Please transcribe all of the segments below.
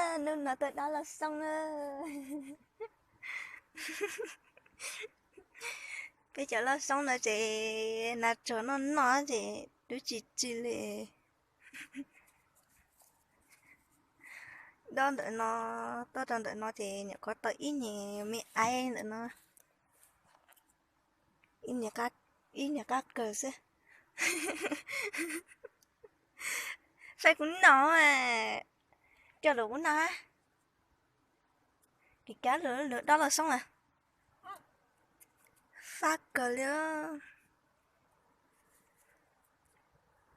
Hnub no tuaj dob lauj xoob na. Peb cov lauj xoob no ces nas tsuag noj noj ces twb tsis tsis li. Dob ntawm no, tuaj rau ntawm no ces nyuam qhuav tau ib nyuag me aiv ntawm no, ib nyuag qab kawg xwb. Saib kuv noj, coj lus kuv noj. Kis kab lawm, lawv dob lauj xoob lawm. Fab kawg li.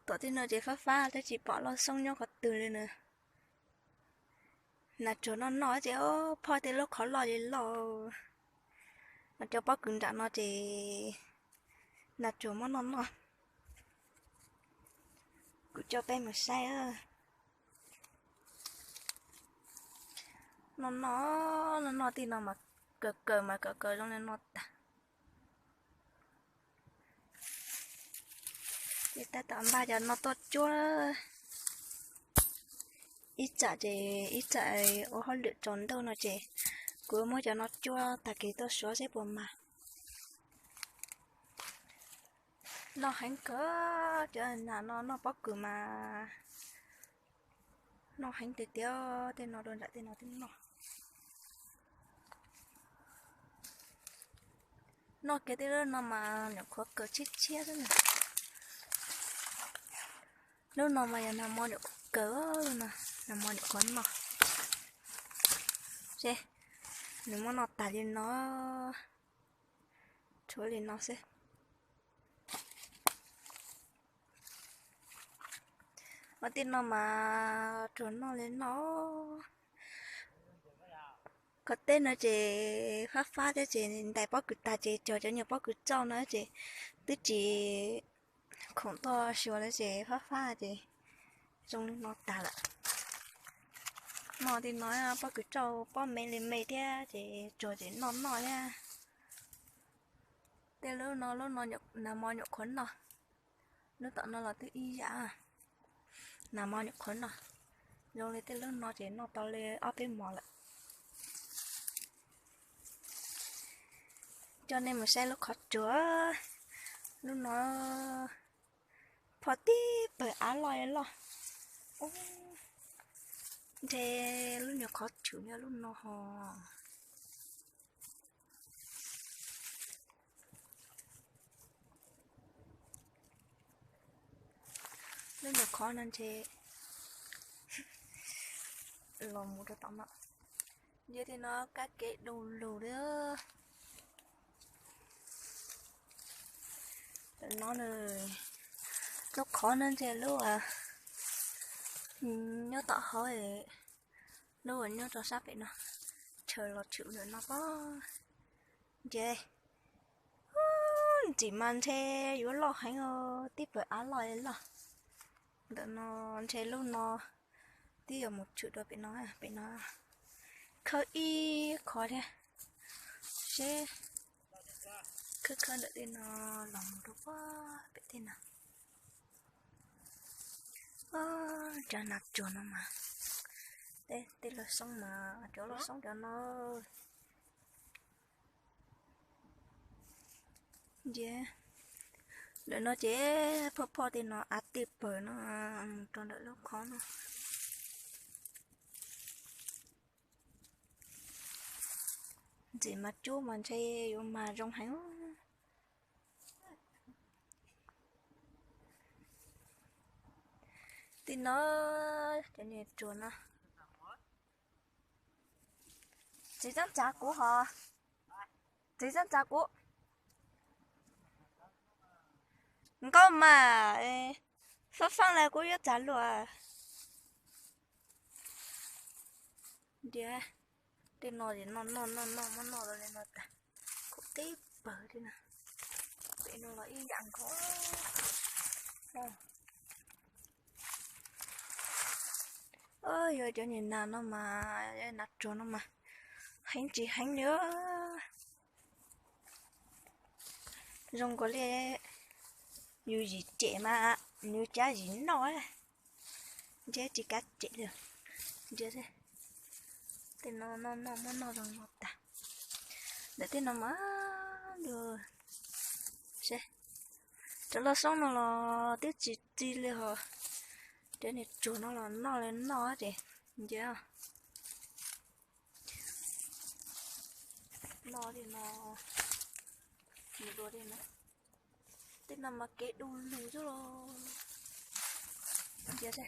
Tom tej no ces fab fab tab tsis pom lauj xoob nyob qhov twg li na. Nas tsuag noj noj ces phoj tej lub qhov loj li loj. Mas cov pob kws nram no ces nas tsuag muab noj noj. Kuv coj peb mus saib. Noj noj, noj noj tej no mas kaws kaws mas kaws kaws zoo li no tag. Ces tab tom npaj cov no tuaj cuab. Ib tsam ces ib tsam ua hauj lwm tsaus ntuj no ces kuv muab cov no cuab tag kis tuaj suav seb puas mag. Noj heev kawg, cov nas no noj pob kws mas noj heev tiag tiag, tej no rau nram tej no twb noj. Noj kiag tej lub no mas nyuam qhuav kaws tshiab tshiab xwb na. Lub no mas yog nas mos nyuam qhuav kaws, lub no nas mos nyuam qhuav noj. Seb, nws muab noj tag li no, tshuav li no xwb. Ua tej no mas tsuag noj li no. Qhov teb no ces fab fab thiab ces ntais pob kws tag ces cog cov nyuag pob kws tsauj no ces twb tsis khoom tuaj xyuas lawm ces fab fab ces zoo li no tag lawm. Noj tej no pob kws tsauj pob me li me thiab ces tsuag ces noj noj thiab. Tej lub no lub no nas mos nyuam qhuav noj, lub tom no los twb ib yam. Nas mos nyuam qhuav noj, zoo li tej lub no ces noj tau li ob peb mos lawm. Coj nej mus saib lub qhov tsuag, lub no phoj tib pawg av loj loj. Ntshe lub nyuag qhov tshwm nyob lub no ho. Lub nyuag qhov no ntshe los mus rau tom no. Ntshe tej no kab ke du lug li. Tam no lub qhov no ntshe lub nyob tom hauv, lub uas nyob rau sab pem no, chaw los tshwm ntawm no pob. Ntshe ntxim mas ntshe yuav loj heev, tib pawg av loj li loj. Ntawm no ntshe lub no twb yuav mus tshwm rau pem no, pem no khawb ib qho thiab. Seb, khawb khawb ntawm tej no los mus rau pob pem tej no. Cov nas tsuag no mas, tej lauj xoob mas, cov lauj xoob cov no. Ntshe ntawm no ces phoj phoj tej no av tij pawg no, rau ntawm lub qhov no. Ntxim mas cub mas ntshe yuav mas zoo heev. Tej no, cov niag tsuag no. Txiv txab txav kuv hos. Txiv txab txav kuv. Nkauj mas, fab fab li kuv yuav txav luaj. Ntiav, tej no es noj noj noj noj muab noj li no tas, kuv tib pawg li na. Pem no los ib yam nkaus. Yog cov niag nas no mas, nas tsuag no mas heev tsis heev li. Zoo nkaus li yus yim cem mas nws cab yim noj, ntshe tsis kav cem li. Ntshe Tej no noj noj muab noj zoo no tag. Ntawm tej no mas, seb, cov loj xoob no los twb tsis txi li hos, cov niag tsuag no los noj li noj ces nce noj li no, mus dua li no. Tej no mas kev du lug xwb los nce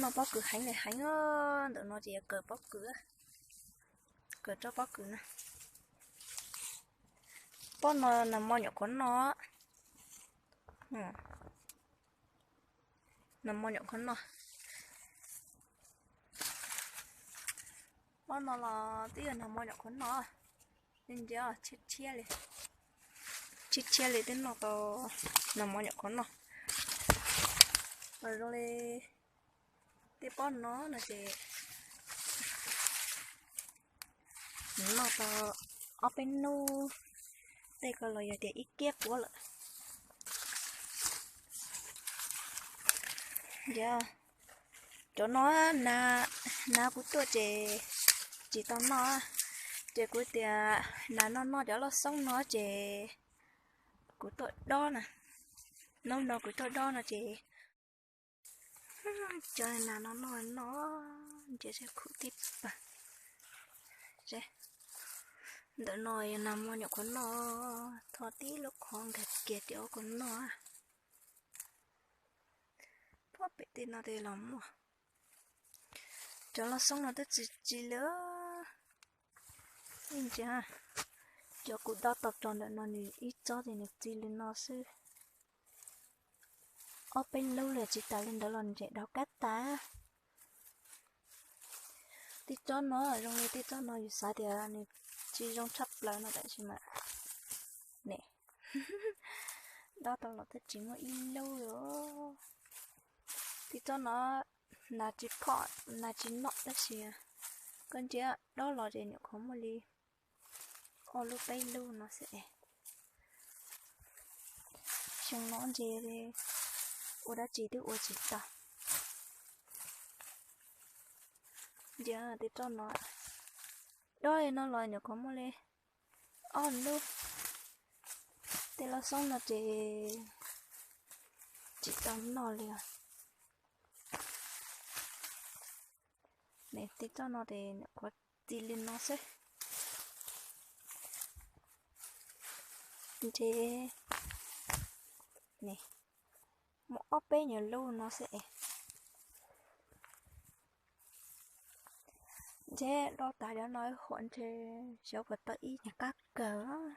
noj pob kws heev li heev, ntawm no ces yog kaws pob kws, kaws tsob pob kws na. Pob no nag hmo nyuam qhuav noj, nag hmo nyuam qhuav noj. Pob no los twb yog nag hmo nyuam qhuav noj, nce nce tshiab tshiab li, tshiab tshiab li twb noj tau, nag hmo nyuam qhuav noj. Los zoo li tej pob no no ces noj tau ob peb hnub, tej ko los yog tias ib kiab puav lawm. Yog cov no, na, kuv tuaj ces tsis tau noj, ces kuv tias na noj noj cov loj xoob no ces kuv tuaj dob na, hnub no kuv tuaj dob no ces cov na no noj noj, nce seb khuv tib pawg. Ntawm no yog nag hmo nyuam qhuav noj, tho tib lub qhov nkag kiag tias ua kom noj. Pob pem tej no tej los muaj, cov loj xoob no twb tsis txi li. Ntsia, cov kuv dob tau tso ntawm no nws ib tsob ces nws txi li no xwb. Ob peb lub li tsis tas li ntawd los nws tseem daug kab tas. Tej tsob no zoo li tej tsob no yus xav tias nws tsis zoo tshaj plaws no tab sis mas ne, dob tau los twb tsis muaj ib lub li. Tej tsob no nas tsis phom nas tsis nom tab sis koj ntsia dob los ces nyuam qhuav muaj li ob lub peb lub no xwb es. Xyoo no ntse li ua dab tsi twb ua tsis tau. Ntsia tej tsob no, dob li no los nyuam qhuav muaj li ob lub. Tej loj xoob no ces tsis tau noj li os. Ne tej tsob no ces nyuam qhuav txi li no xwb. Ntshe ne, muaj ob peb nyuag lub no xwb es. Ntshe dob tas cov no huam ntshe xyov puas tau ib nyuag qab kawg,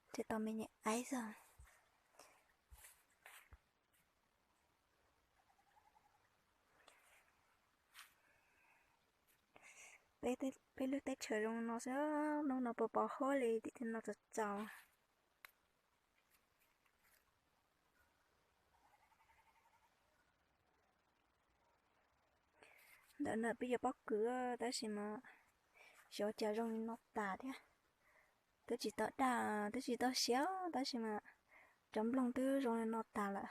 ntshe tau me nyuam aiv xwb. Peb lub teb chaws zoo no xwb, hnub no puas pos huab li tim tej no txaus txaus. Ntawm no peb yuav pob kws tab sis mas xyov cas zoo li no tas thiab. Twb tsis tau daj twb tsis tau siav tab sis mas cov nplooj twb zoo li no tas lawm.